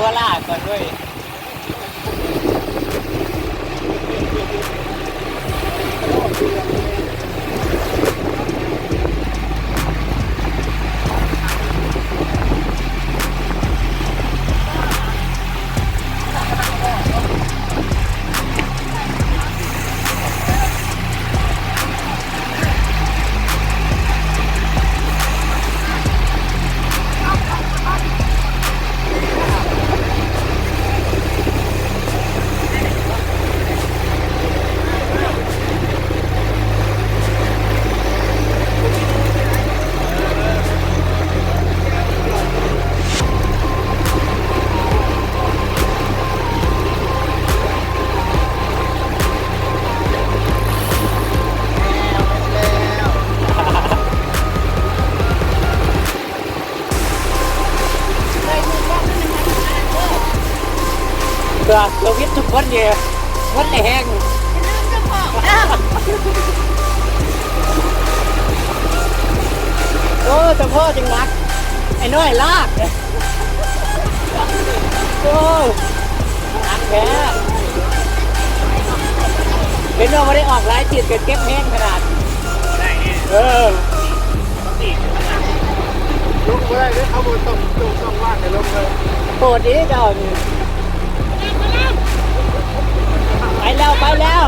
ປະຫຼາດກ່ອນເວີຍ. ເພື່ອຊີວິດທຸກຄົນນີ້ໝົດແຮງ. ໂອ້ ສະໂພກຈັ່ງໜັກ ໄອ້ນ້ອຍລາກ. ໂອ້ ໜັກແທ້. ເຫັນວ່າບໍ່ໄດ້ອອກຫຼາຍທິດ ກໍເຈັບແຮງຂະໜາດ. ເອີ ລົງບໍ່ໄດ້ເດ້ ເຂົາບໍ່ຕ້ອງ ຕ້ອງ ຕ້ອງວາງໃຫ້ລົງເລີຍ. ໂຫດອີກເຈົ້ານີ້. ໄປແລ້ວ ໄປແລ້ວ.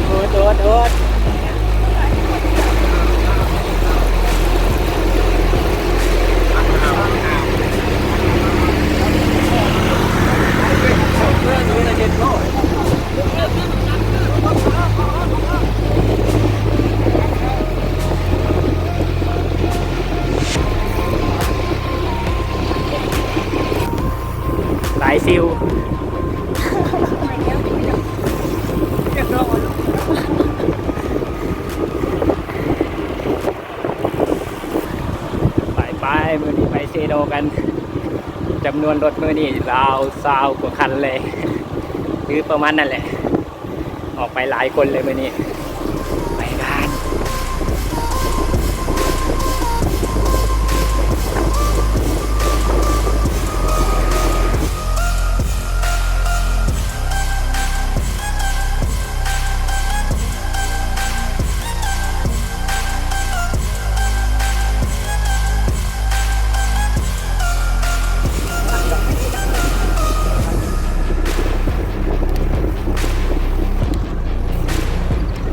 ໂອດ ໂອດ ໂອດ. ຫຼາຍຊິວ. ໄປໆ ມື້ນີ້ໄປເຊໂນກັນ. ຈຳນວນລົດມື້ນີ້ລາວຊາວກວ່າຄັນເລີຍ ຫຼືປະມານນັ້ນແຫຼະ. ອອກໄປຫຼາຍຄົນເລີຍມື້ນີ້ ໄປບ້ານ. ເ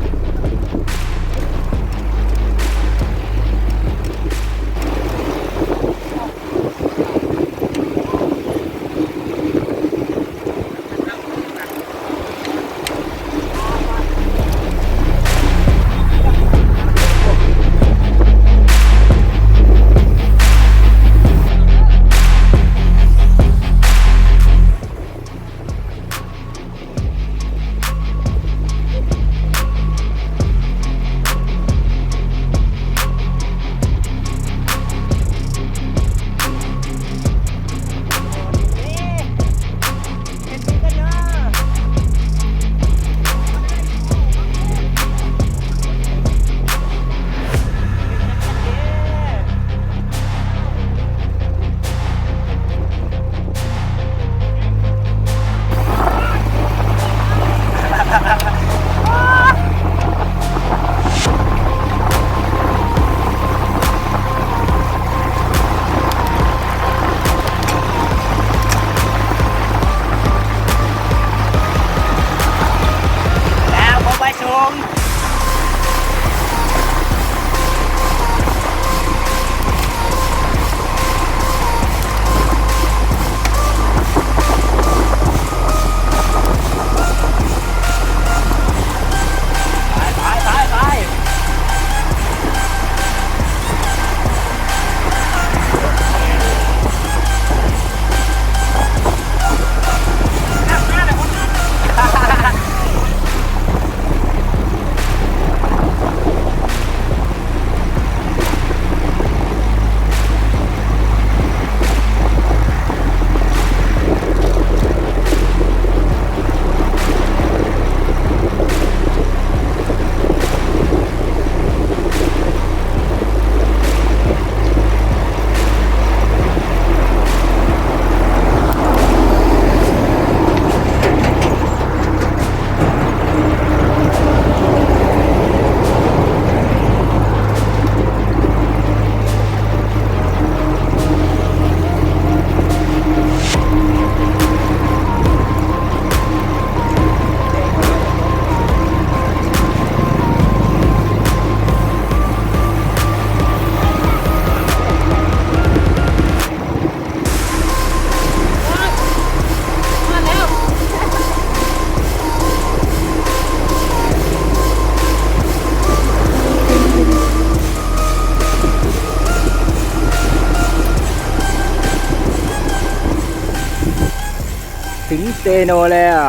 ເຊໂນແລ້ວ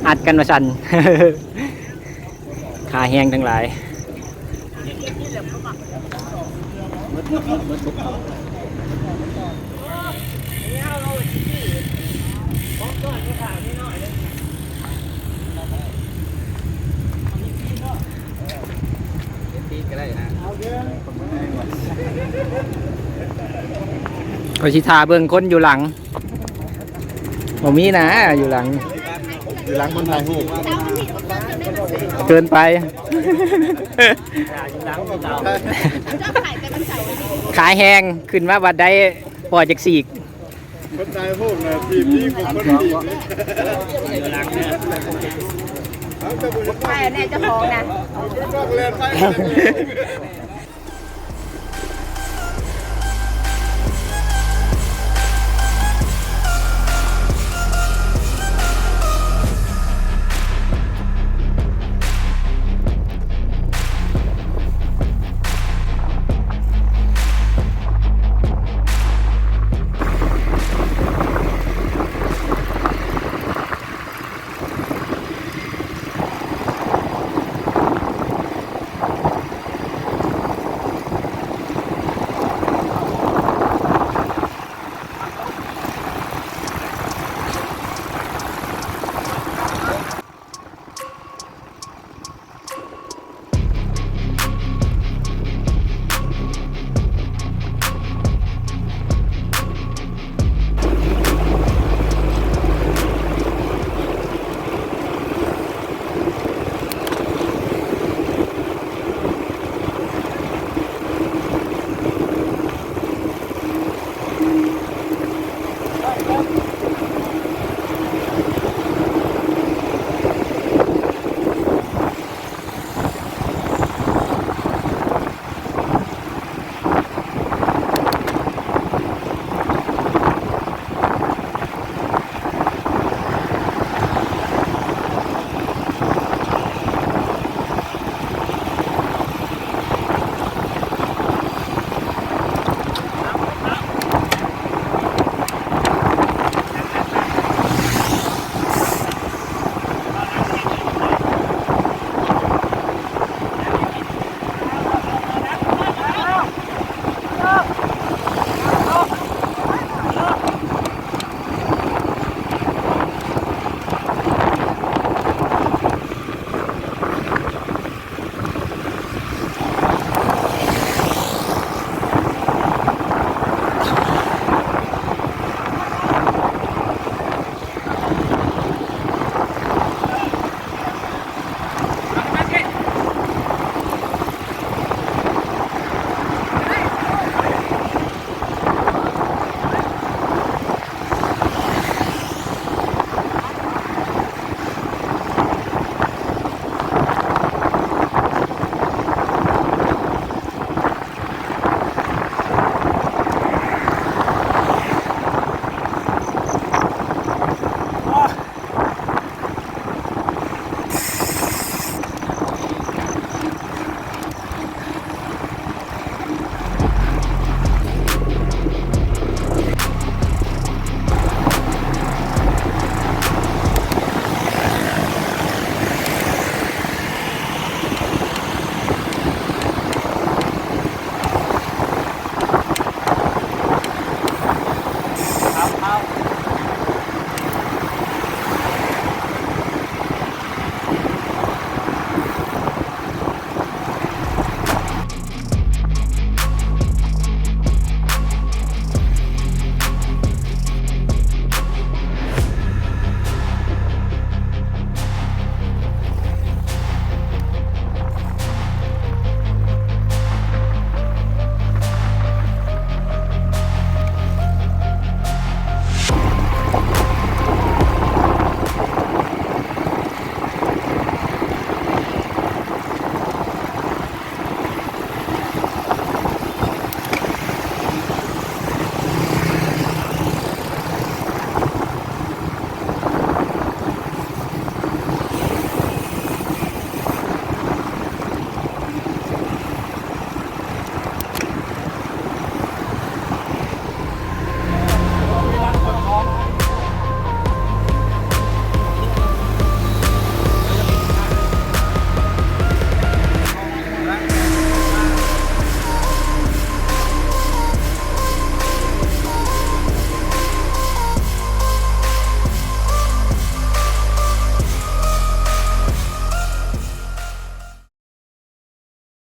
ອັດກັນວ່າຊັ້ນ ຄ່າແຮງທັງຫຼາຍ. ຂ້ອຍຊິຖ້າເບິ່ງຄົນຢູ່ຫຼັງ ບໍ່ມີນະ ຢູ່ຫຼັງ ຢູ່ຫຼັງຄົນຖ່າຍຮູບ ເກີນໄປ ຂາແຮງ ຂຶ້ນມາວັດໄດ້ພໍຈັກສີກ. ຄົນຕາຍໂຫງນະ ທີມນີ້ຂອງຄົນທີມ ໄປແນ່ເຈົ້າຂອງນະ ຕ້ອງແລ່ນໄປ.